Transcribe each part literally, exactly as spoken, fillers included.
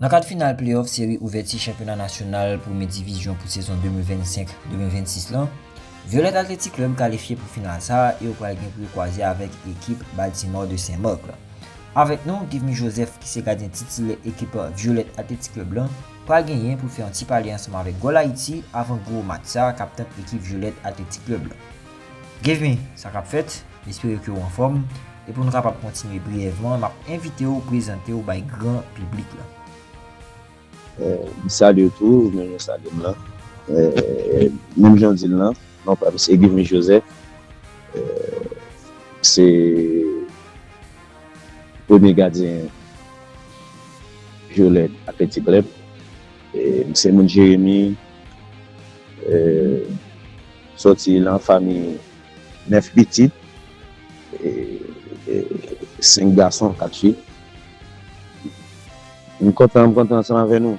Nan kad final playoff seri ouvèti chanpyona nasyonal premye divizyon pou sezon de mil vennsenk de mil vennsis lan, Violette Athletic Club kalifye pou final sa a e yo pral gen pou yo kwaze avèk ekip Baltimore de Saint-Marc la. Avèk nou, Givmy Joseph, ki se gadyen titilè ekip Violette Athletic Club lan, pral genyen pou l fè yon ti pale ansanm avèk Gòl Ayiti avan gwo match sa a k ap tann ekip Violette Athletic Club lan. Givmy, sa k ap fèt? M espere ke w anfòm. E pou nou kapab kontinye briyèvman, m ap envite w prezante w bay gran piblik la. Eh, m salye w tou, menm jan w salye m lan. Eh, menm jan w di l lan, non pa m se Givmy Joseph. Eh, se premye gadyen Violette Athletic Club. Eh, m se moun Jeremi. Eh, sòti nan fanmi nèf pitit, e, e, senk gason, kat fi. M kontan, m kontan ansanm avè nou.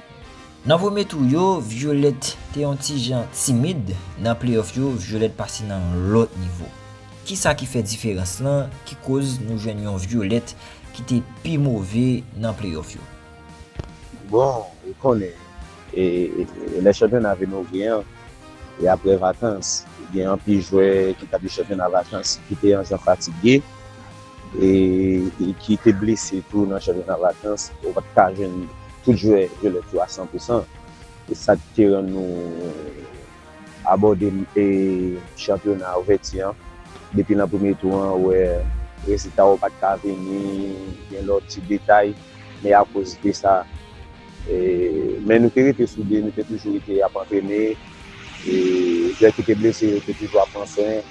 Nan premye tou yo, Violette te yon ti jan timid. Nan playoff yo, Violette pase nan yon lòt nivo. Kisa ki fè diferans lan, ki koz nou jwenn yon Violette ki te pi move nan playoff yo? Bon, ou konnen, e, e, e, lè chanpyona vin ouvri an, e apre vakans, gen anpil jwè ki t ap jwe chanpyona vakans ki te yon jan fatige, e, e ki te blese tou nan chanpyona vakans. Ou pa t ka jwenn tout jwè Violette yo a san pou san. E sa k te rann nou abòde, e, chanpyona ouvèti an. Depi nan premye tou an, ou wè rezilta yo pa t ka vini, gen lòt ti detay, men akoz de sa, e, men nou te rete soude, nou te toujou rete ap antrene, e, jwè ki te blese yo te toujou ap pran swen,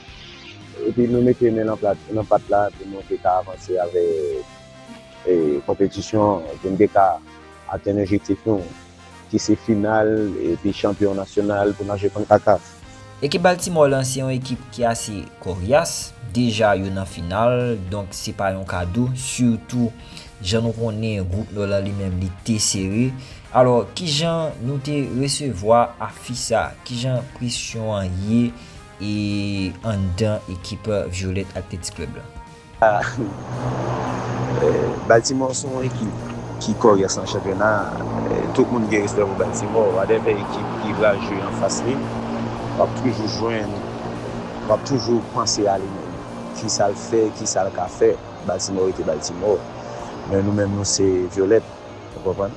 epi nou mete men nan plat, nan pat la pou nou te ka avanse avèk, e, konpetisyon, pou nou te ka atenn objektif nou, ki se final epi chanpyon nasyonal pou n al jwe kont K K. Ekip Baltimore lan se yon ekip ki ase koryas. Deja yo nan final, donk se pa yon kado, sitou jan nou konnen gwoup Nò lan li menm li te sere. Alò, kijan nou te resevwa afi sa? Kijan presyon an ye e anndan ekip Violette Athletic Club lan? Eh, Baltimore se yon ekip ki koryas nan chanpyona. Eh, tout moun gen respè pou Baltimore. Whatever ekip ki pral jwe anfas li, w ap toujou jwenn, w ap toujou panse a li menm. Kisa l fè, kisa l ka fè. Baltimore rete Baltimore. Men nou menm, nou se Violette. Ou konprann?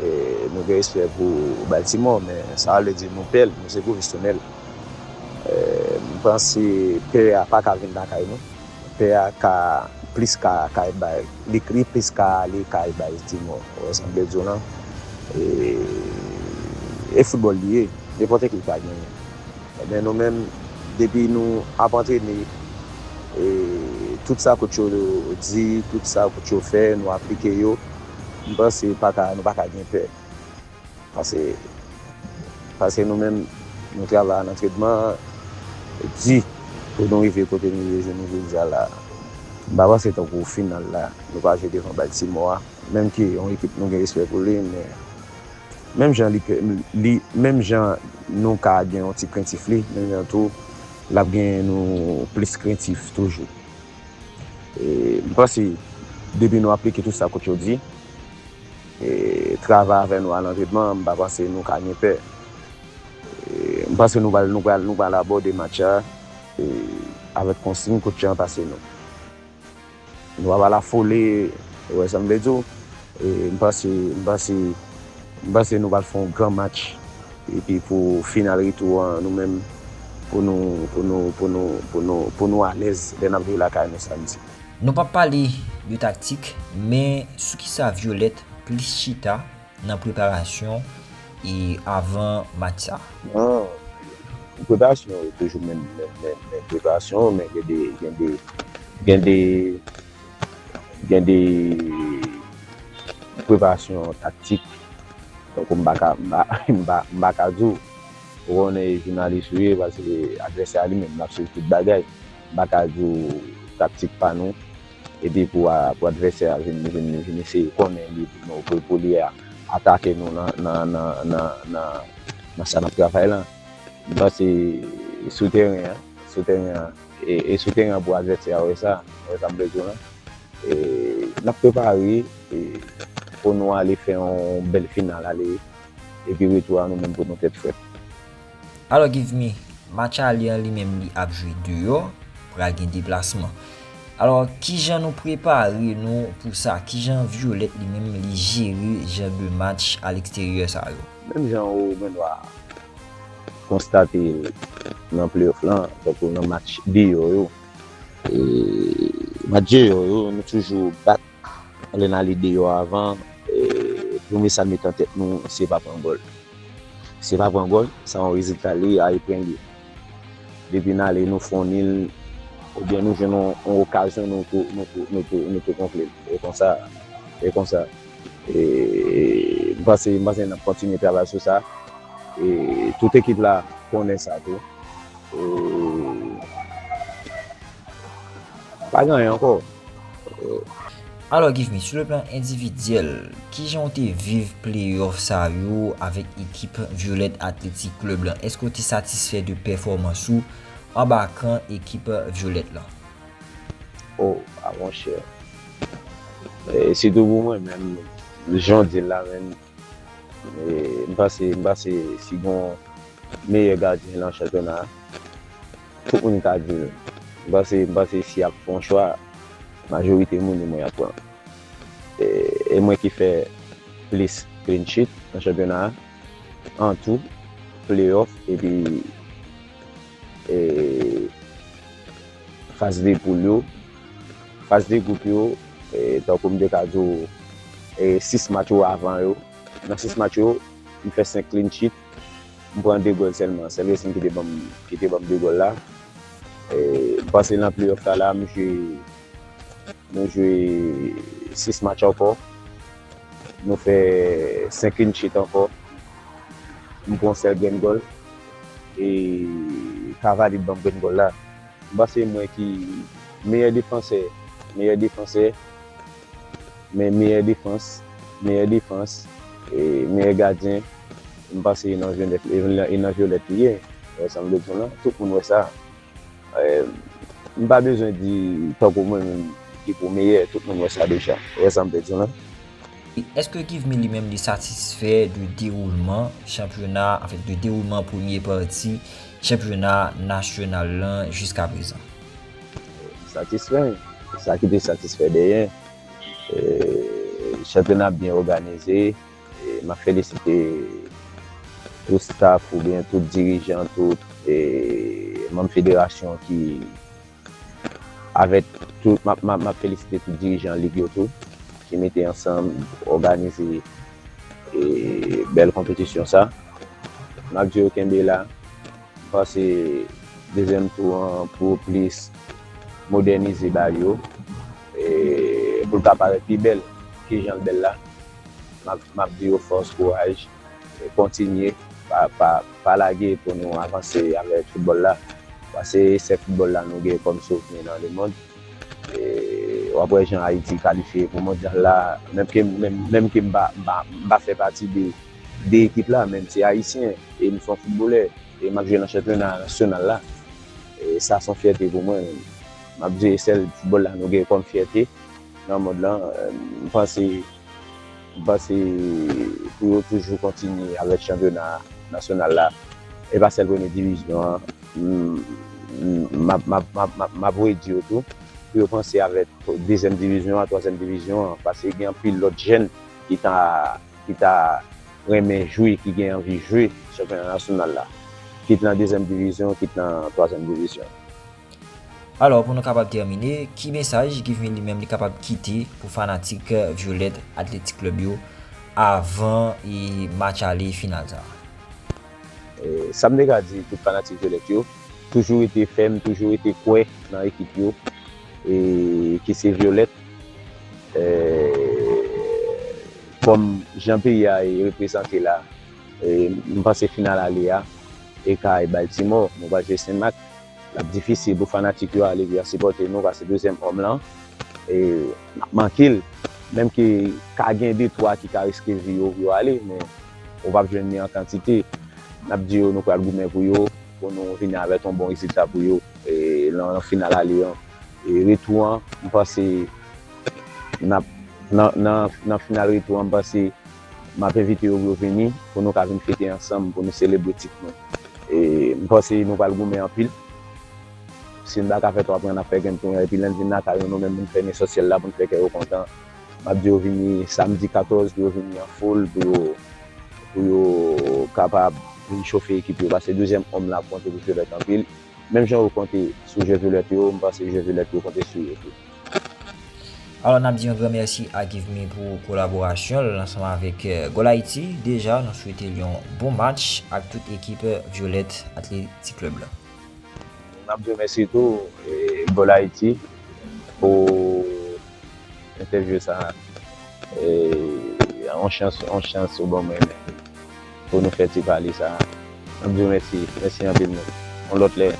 E, nou gen respè pou Baltimore, men sa pa vle di nou pè l, nou se gwo vistonnel. E, m panse pè a pa ka vin lakay nou. Pè a ka plis ka, ka bay, li, li plis ka ale kay Baltimore. Ou wè sa m vle di w lan? E, e foutbòl li ye. Nenpòt ekip ka genyen. Ebyen, nou menm, depi nou ap antrene, e, tout sa kòch yo di, tout sa kòch yo fè, nou aplike yo, m panse pa ka, nou pa ka gen pè. Paske, paske nou menm, nou travay a lantrenman di pou nou rive kote nou ye jounen jodi a la. M pa panse tankou final la, nou pral jwe devan Baltimore a, menm ke yon ekip nou gen respè pou li, men menm jan li, li, menm jan nou ka gen yon ti krentif li, menm jan tou, l ap gen nou plis krentif toujou. E, m panse, depi nou aplike tout sa kòch yo di, e, travay avè nou a lantrenman, m pa panse nou ka gen pè. E, m panse nou pral, nou pral, nou pral abòde match la, e, avèk konsiy kòch an pase nou. Nou pa pral afole, ou wè sa m vle di w? E, m panse, m panse, m panse nou pral fè yon gran match. Epi pou final retou an, nou menm, pou nou, pou nou, pou nou, pou nou, pou nou alèz lè n ap jwe lakay nou samdi. Nou p ap pale de taktik, men sou kisa Violette plis chita nan preparasyon e avan match sa? Non, preparasyon yo toujou menm, menm, menm, menm preparasyon, men gen de, gen de, gen de, gen de preparasyon taktik. Donk, m pa ka, m pa, m pa, m pa ka di w, ou konnen jounalis ou ye, paske advèsè a li menm, l ap swiv tout bagay. M pa ka di w taktik pa nou. Epi pou a, pou advèsè a vin, vin, vin eseye konnen li pou nou, pou, pou li a, atake nou nan, nan, nan, nan, nan, nan sa n ap travay lan. M panse sou teren an, sou teren an, e, e sou teren an pou advèsè a wè sa, wè sa m vle di w lan. E, n ap prepare, e, pou nou ale fè yon bèl final ale, epi retou a nou menm pou nou tèt frèt. Alò Give Me, match ale an li menm li ap jwe deyò, pral gen deplasman. Alò, kijan nou prepare nou pou sa? Kijan Violette li menm li jere jan de match a leksteryè sa yo? Menm jan ou gen dwa konstate nan playoff lan, tankou nan match deyò yo. E, match deyò yo, nou toujou bat lè n ale deyò avan. E, premye sa n met an tèt nou, se pa pran gòl. Se pa pran gòl, sa yon rezilta li a eprengle. Depi n ale, nou fè yon nil, oubyen nou jwenn yon, yon okazyon, nou tou, nou tou, nou tou, nou tou konfle l. E konsa, e konsa. E, m panse, m panse n ap kontinye travay sou sa. E tout ekip la konnen sa tou. E, pa gen anyen ankò. Alò Give Me, sou le plan endividyèl, kijan w te viv playoff sa yo avèk ekip Violette Athletic Club lan? Èske w te satisfè de pèfòmans ou anba kan ekip Violette lan? Oh, ah, monchè. E, sitou pou mwen menm, jan w di l la menm, e, m panse, m panse si gon meyè gadyen nan chanpyona a, tout moun ka di m. M panse, m panse si y ap fè yon chwa, majorite moun e mwen y ap pran. E, e mwen ki fè plis clean sheet nan chanpyona a, an tou, playoff, epi e, faz de poul yo, faz de gwoup yo, e, tankou m te ka di w, e, sis match yo avan yo. Nan sis match yo, m fè senk clean sheet, m pran de gòl sèlman. Sèl Racing ki te ban m, ki te ban m de gòl la. E, m pase nan playoff la, la, m jwe, nou jwe sis match ankò. Nou fè senk clean sheet ankò. M pran sèl grenn gòl. E Cavalli ban m grenn gòl la. M panse mwen ki meyè defansè, meyè defansè, men meyè defans, meyè defans, e meyè gadyen, m panse e nan Violette, e nan Violette li ye. Wè sa m vle di w lan, tout moun wè sa. E, m pa bezwen di tankou mwen menm ki pou meyè, tout moun wè sa deja. Wè sa m vle di w lan. Èske Give Me li menm li satisfè de dewoulman chanpyona, anfen, de dewoulman premye pati chanpyona nasyonal lan jiskaprezan? Satisfè, sa ki te satisfè dèyè. E, chanpyona byen òganize. E, m ap felisite tout staff oubyen tout dirijan, tout, e, manm federasyon ki avèk tout, m ap, m ap, m ap felisite tout dirijan lig yo tou, ki mete ansanm, òganize, e, bèl konpetisyon sa. M ap di yo kenbe la. M panse dezyèm tou an pou yo plis modènize bal yo, e, pou l ka parèt pi bèl ke jan l bèl la. M ap, m ap di yo fòs, kouraj, e, kontinye, pa, pa, pa lage pou nou avanse avèk foutbòl la. Paske se foutbòl la nou gen kòm souvni nan lemonn. E, w ap wè jan Ayiti kalifye pou mondyal la, menm ke, menm, menm ke m pa, m pa, m pa fè pati de, de ekip la, men m se ayisyen, e m se yon foutbolè, e m ap jwe nan chanpyona nasyonal la. E sa se yon fyète pou mwen. M ap di sèl foutbòl la nou gen kòm fyète nan mond lan. E, m panse, m panse pou yo toujou kontinye avèk chanpyona nasyonal la. E pa sèl premye divizyon an. M, m, m ap, m ap, m ap, m ap, m ap redi yo tou, pou yo panse avèk dezyèm divizyon an, twazyèm divizyon an, paske gen anpil lòt jèn ki ta, ki ta renmen jwe, ki gen anvi jwe chanpyona nasyonal la, kit nan dezyèm divizyon, kit nan twazyèm divizyon. Alò, pou nou kapab tèmine, ki mesaj Give Me li menm li kapab kite pou fanatik Violette Athletic Club yo avan e match ale final sa a? E, sa m te ka di tout fanatik Violette yo, toujou rete fèm, toujou rete kwè nan ekip yo, e, ki se Violette. E, kòm jan peyi a e reprezante la, e, m panse final ale a, e kay Baltimore, nou pral jwe Senmak. L ap difisil pou fanatik yo ale vin sipòte nou, paske dezyèm òm lan, e, n ap manke l. Menm ke ka gen de twa ki ka riske vi yo pou yo ale, men ou p ap jwenn li an kantite. N ap di yo nou pral goumen pou yo, pou nou vini avèk yon bon rezilta pou yo, e, nan, nan final ale an. E retou an, m panse n ap, Nan, nan, nan final retou an, m panse m ap envite yo pou yo vini, pou nou ka vin fete ansanm, pou nou selebre tit nou. E m panse nou pral goumen anpil. Si n pa ka fè twa pwen, n ap fè kenn pwen. Epi lè n vin lakay yo, nou menm, pou n fè men sòsyèl la, pou n fè kè yo kontan. M ap di yo vini samdi katòz, pou yo vini an foul, pou yo, pou yo kapab vin chofe ekip yo. Paske dezyèm òm la ap konte pou Vyolet anpil. Menm jan yo konte sou jwè Vyolet yo, m panse jwè Vyolet yo konte sou yo tou. Alò, n ap di yon gran mèsi a Give Me pou kolaborasyon l ansanm avèk Goal Haiti. Deja, nou swete l yon bon match ak tout ekip Vyolet Athletic Club la. N ap di w mèsi tou, e, Goal Haiti, pou entèvyou sa. E, yon chans, yon chans ou ban mwen pou nou fè ti pale sa. N ap di w mèsi, mèsi anpil, men yon lòt lè.